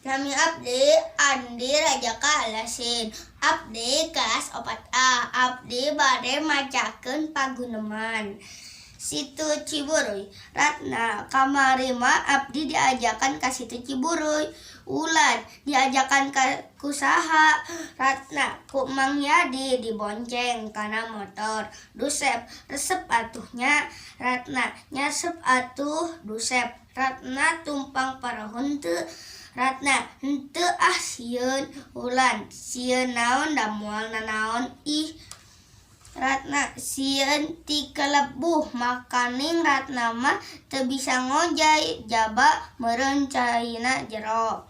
Nami abdi Andi Raja Kalasin. Abdi kelas 4A. Abdi bade macakeun paguneman Situ Ciburuy. Ratna, kamari mah abdi diajakan ka Situ Ciburuy. Ulan, diajakan ka ku saha? Ratna, ku Mang Yadi, dibonceng kana motor. Dusep, resep atuh nya. Ratna, nya resep atuh. Dusep, Ratna tumpang parahu henteu? Ratna, henteu ah, sieun. Ulan, sieun naon, da moal nanaon ih. Ratna, sieun tikelebuh, makaning Ratna mah teu bisa ngojay, jaba meureun caina jero.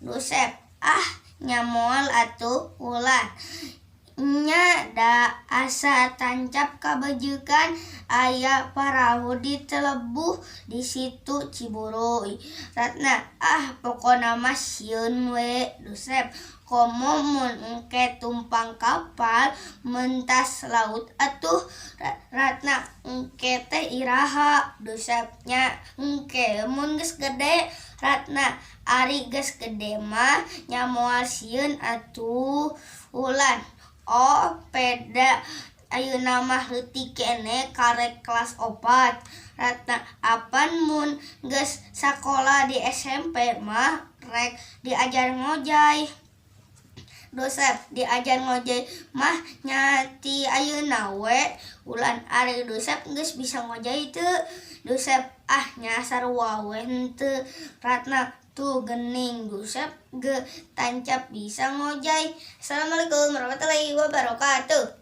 Dusep, ah, nya moal atuh. Ulan, nya da asa tancap kabeujekan aya parahu ditelebuh di Situ Ciburuy. Ratna, ah, pokona mah sieun we. Dusep, komo mun engke tumpang kapal mentas laut atuh. Ratna, engke teh iraha? Dusep, nya engke mun geus gede. Ratna, ari geus gede mah nya moal sieun atuh. Ulan, oh, peda ayeuna mah leutik keneh, karek kelas 4. Ratna, apan mun geus sakola di SMP mah rek diajar ngojay. Dusep, diajar ngojay mah nya ti ayeuna we. Ulan, ari Dusep geus bisa ngojay teu? Dusep, ah, nya sarua we henteu. Ratna, tuh geuning, Dusep ge tancap bisa ngojay. Assalamualaikum warahmatullahi wabarakatuh.